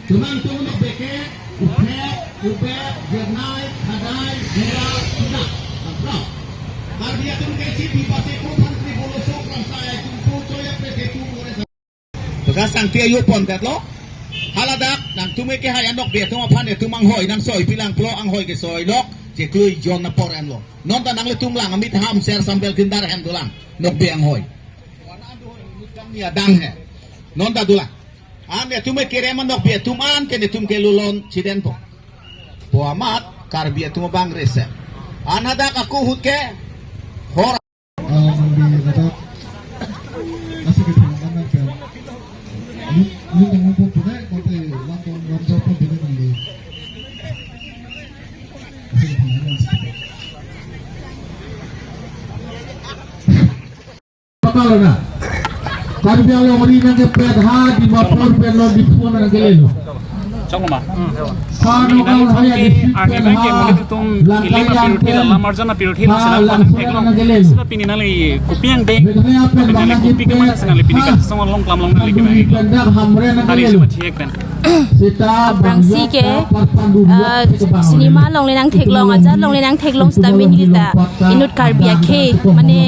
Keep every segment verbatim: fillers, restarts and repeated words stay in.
Tumang tung nok beke, uphek, ubek, jernai, khadai, gura, sudah. Bangphrang. Karbi atum ke si bipate ko thantri bolo sok rangsa ya tumpu choya pete tu bore sa. Bekas sangti ayo pon katlo. Haladak nangtum ke hai anok be atum aphan etum anghoi nang soi pilang plo anghoi ke soi lok. Jeklui jon na por enlo. Non ta nanglitum lang amit ham ser sambel kindar hem dolang. Nok be anghoi. Wana andu hoi mit kang ni adang he. Non ta dolang. An etum kerem anok be atum an ke netum ke lulon chiden po. Po amat Karbi atum abang rese. An hadak ako ahut ke hor. Ah, nang di hadak. Asik ke thalang anak kan. Lu, lu tanggung pun punya, kote wan ton wan jawab pun punya nang di. Asik ke thalang anak. Pakalona. Karbi Anglong ri nang kepet ha, Dimapur pet lo, Diphu nang kelelo. Chong ma. Sa ini nang nokal haya ke di army pet bang ke ha, muli tum langkai ili yang piruthe pen. Lamar jana piruthe ha, lang sila lang pang sila thek long. Nang kelelo. Sila pini nang li kopi yang deng. Meghalaya pen nang li kopi ke mana sila pini ka song long klam long nang li ke bang. Pendak Hamren nang kelelo. Hari sila thiek pen. Aphrangsi ke, ah, cinema along le nang theklong, ajar along le nang theklong sitame neli ta inut Karbi akhei, mane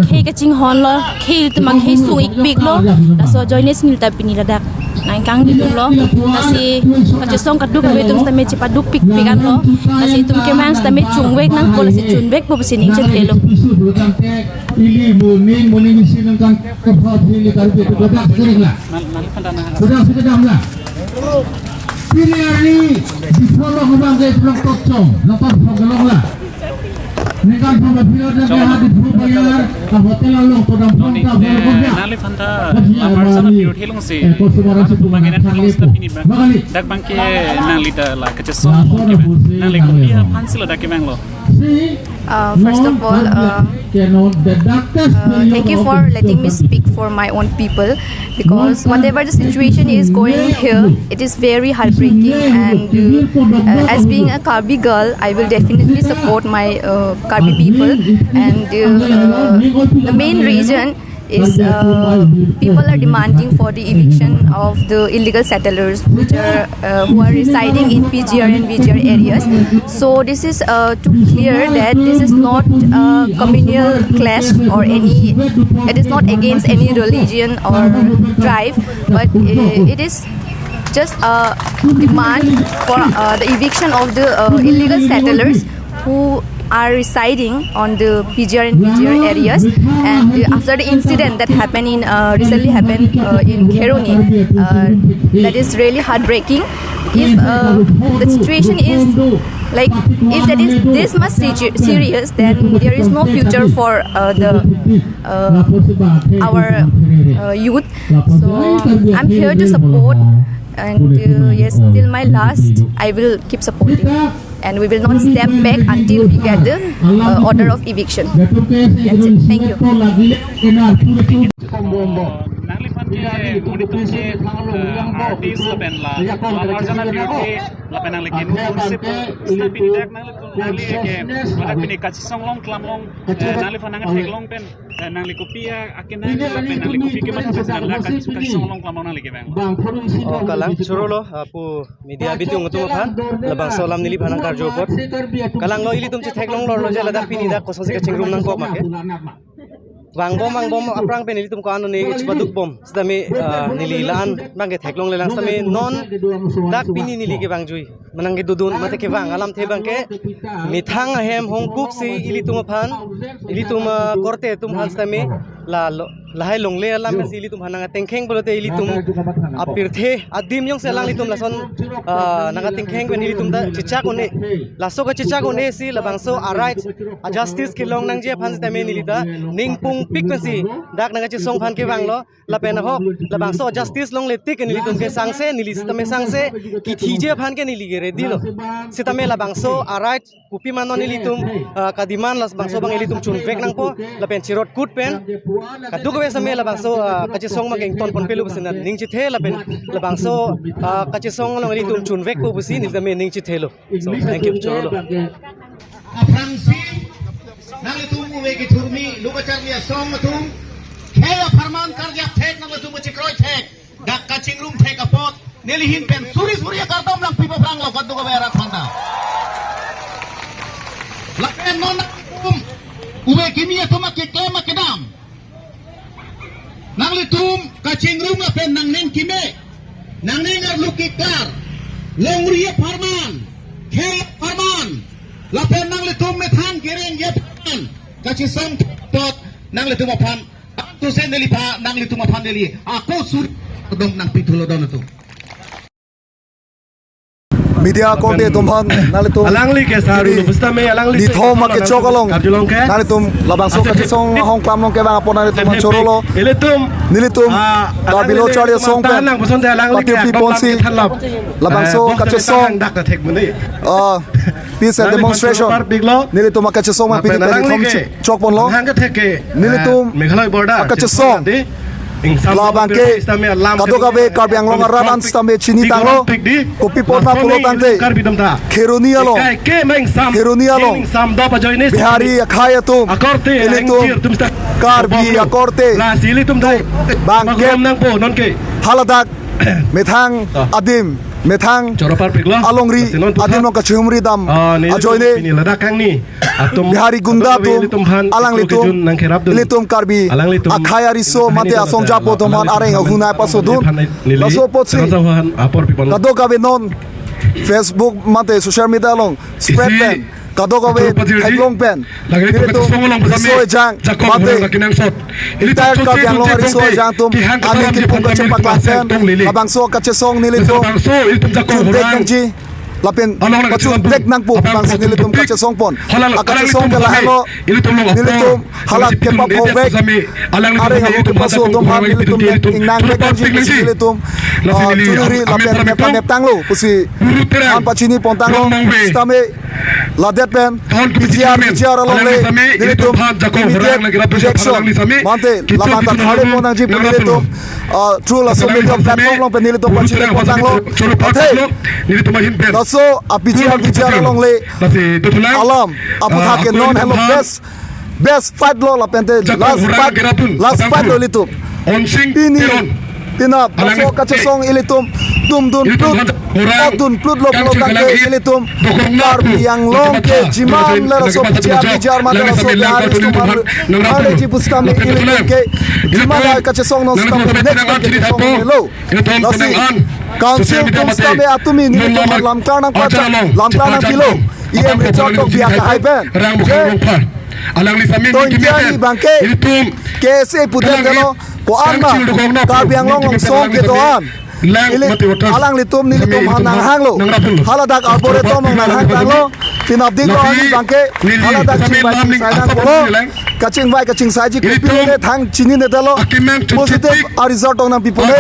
khei kachinghon lo, khei tum akhei sung-ikpik lo, laso ajoine si neli ta pini ladak nangkang nelitum lo, lasi kachesong kaduk ave atum sitame chepaduk pikpik an lo, lasi itum kemang sitame chungvek nangpo, lasi chunvekpo pusi ning chethe lo. Ili morning, morning isi nangkang kepha ili Karbi itu kodak sering lah. Kodak sering lah. Pini hari di follow abang ke pulang tokchong, nonton vlog along lah. Ningkan sama pilot dan ke hadi pro bayar, ke hotel along, podam noni, pon ta eh, follow kodak. Nangli phanta lamar sana piruthe long si. Eh, kau semua orang sebut bang, nang thang lepo. Bang kali. Dak bang ke nangli ta la kachesong ke bang. Nangli kopi aphan si lo dak ke bang lo. Uh, first of all, uh, uh, thank you for letting me speak for my own people, because whatever the situation is going here, it is very heartbreaking. And uh, uh, as being a Karbi girl, I will definitely support my uh, Karbi people. And uh, uh, the main reason is uh, people are demanding for the eviction of the illegal settlers, which are uh, who are residing in P G R and V G R areas. So this is uh, to clear that this is not a communal clash or any. It is not against any religion or tribe, but uh, it is just a demand for uh, the eviction of the uh, illegal settlers who are residing on the P G R and V G R areas. And uh, after the incident that happened in uh, recently happened uh, in Kheroni, uh, that is really heartbreaking. If uh, the situation is like, if that is this much situ- serious, then there is no future for uh, the uh, our uh, youth. So I'm here to support, and uh, yes, till my last, I will keep supporting. And we will not step back until we get the uh, order of eviction. That's it. Thank you. Nangli phan ke, muli tum ke, eh, artist lapen la, lamar jana piruthe, lapen nangli ke nu konsep, sita pini dak nangli, nangli ke, mata pini kachesong long klam long, eh, nangli phan nang theklong pen, eh, nangli kopi a, akenan, lapen nangli kopi ke mana sita dak kachesong long klam long nangli ke bang. Oh, kalang choro lo, apu media bitung atum aphan, labangso alam neli phan nangkarju apot. Kalang lo, ilitum chetheklong lor lo je ladak pini dak kosonsi kachingrum nangkok ma ke. Vangbom, vangbom aphrang pen nelitum ko-an ne chepadukbom. Sitame, ah, neli la-an bang ke theklong lelang sitame non dak pini neli ke vangjui. Manang kedodun mate kevang alamthe bang ke methang ahem hongkuk si ilitum aphan, ilitum, ah, korte atum aphan sitame la lo, lahai longle alam si ilitum aphan nangkatengkheng pulote ilitum apirthe adim jongsi alanglitum lason, ah, nangkatengkheng pen ilitum ta chechak un-e. Laso kachechak un-e si labangso a-right, a-justice kelong nangji aphan sitame neli ta ning pungpik pensi dak nangkachesong aphan kevang lo. Lapen ahok labangso justice longle tik nelitum ke sangse, neli sitame sangse, kithiji aphan ke neli ke ready lo. Sitame labangso a-right kopi ma non ilitum, ah, ka-demand labangso bang ilitum chunvek nangpo, lapen chirot kut pen kadokave sitame labangso, ah, kachesong ma ke ington ponpe lo pusi nang ning chethe lapen labangso, ah, kachesong along ilitum chunvekpo pusi neli tame ning chethelo. So, thank you. Choro lo. Aphrangsi nanglitum uve kethurmi, lo kacharli asong atum, khei apharman karjap thek, nanglitum chekroi thek, dak kachingrum thek apot. Neli ahin pen suri suri akardom nangpi aphranglo kadokave arat aphanta. Lapen non nangtum ove kimi atum akeklem akedam, nanglitum kachingrum lapen nangning keme, nangning arlo keklar, longri apharman, khei apharman, lapen nanglitum methang kereng apharman kachesong apot nanglitum aphan, antu si neliphan nanglitum aphan neli ako suri akardom nangpi thulo don atum. Media korte atum aphan nanglitum alangli ke saru ini pusitame alangli nithom akechok along karjulong ke nanglitum labangso kachesong ahongklam along kevang apot nanglitum aphan chorolo. Ilitum, nelitum, ah, Karbi Lo Charli Asong pen nang puson te alangli ke patirpi akdom ponsi lam ke thanlap. Labangso, eh, kachesong dak ta thek muni. Ah, peace and demonstration. Nelitum akachesong ma pini pen nithom chokponlo. Hang ke thek ke, nelitum, eh, Meghalaya border akachesong. Labang ke kadokave Karbi Anglong arat an sitame chinitanglo. Kopi apot ma pulo tangte, Kheroni along, Kheroni along Bihari akhei atum, ilitum Karbi akorte bang ke haladak methang adim, methang alongri adim along kachihumri dam ajoine Bihari gunda atum, alanglitum, ilitum Karbi akhei ariso mate asong japo atum aphan areng ahunai pasodun. Laso apotsi kadokave non Facebook mate social media along spread pen, kadokave theklong pen, ilitum riso ejang mate entire Karbi Anglong ariso ejang atum aning kipum kachepaklang pen labangso kachesong nelitum chuntek nangji lapen pachuntek nangpo labangso nelitum kachesong pon. Akachesong ke lahelo, nelitum hala kepaphovek areng ahut kepaso atum aphan nelitum ingnang mek nangji pusi nelitum, ah, chunuri lapen nephan neptanglo pusi an pachini pontanglo. Sitame ladet pen P G R, P G R along le nelitum immediate reaction mate labang ta thale pon nangji pu nelitum, ah, through laso media platform along pen nelitum pachini pontanglo. Athe laso a-P G R, P G R along le alam aputhak ke non henlo best, best fight lo lapente last fight, last fight lo ilitum. Pini, pini laso kachesong ilitum tumdun plut, otdun plutlo pulo tangte ilitum Karbi Anglong ke jiman le laso P G R, P G R mate laso Bihari atum aphan harleji pusitame ilitum ke jiman kachesong non sitame next kachesong lo. Lasi council atum sitame atumi nelitum aphan lamklar nangpachak, lamklar nangpilo. E M Richard Tokbi akehai pen je tointiari abang ke K S A pudetlo, ko-an ma Karbi Anglong angsong kedo-an, ili alanglitum nelitum aphan nanghanglo. Haladak arboretum nanghangtanglo. Penap diklo ani abang ke haladak chingvai chingsai nangkoklo. Kachingvai kachingsaiji kopi le thang chininedetlo. Positive a-result tong nangpipone,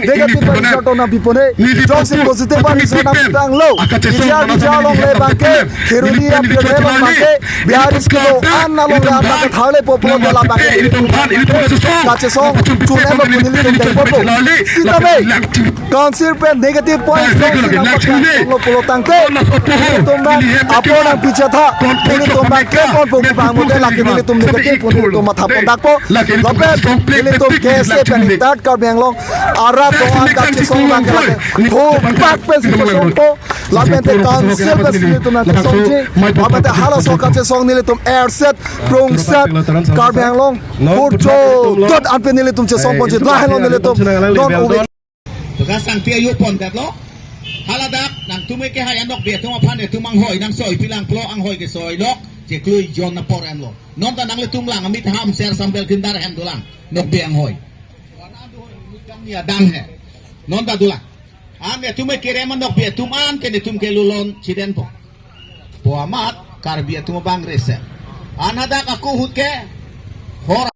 negative a-result tong nangpipone. Jongsi positive a-result nangpitanglo, P G R, P G R along le abang ke Kheroni apirthe along abang ke Biharis kedo-an along le anak thale po pulote labang ke kachesong chun-etlo pu nelitum dengponpo. Sitame council pen negative points jongsi nangpaklanglo pulo tangte nelitum abang apor nangpichetha, nelitum abang klem ponpo pu abang mate lake nelitum negative pu nelitum matha pondakpo. Lapen nelitum K S A pen entire Karbi Anglong arat do-an kachesong abang ke lake thupak pensi chesongpo. Lapente council pensi nelitum nangchesongji. Lapente halaso kachesong nelitum erset prongset Karbi Anglong kurcho dot an pen nelitum chesongponji. Lahelo nelitum non ove. Tukasangpi ayo pondetlo. Haladak nangtum ke hai anok be atum aphan etum anghoi nangsoi pilang pulo, anghoi kesoilok, cheklui jon apor enlo. Non ta nanglitum lang amit ham ser sambel kindar hem dolang. Nokbe anghoi. Wana do hoi mit kami adang he. Non ta dolang. An etum kerem anokbe atum an ke netum ke lulon chidenpo. Po amat Karbi atum abang rese. An hadak ako ahut ke hor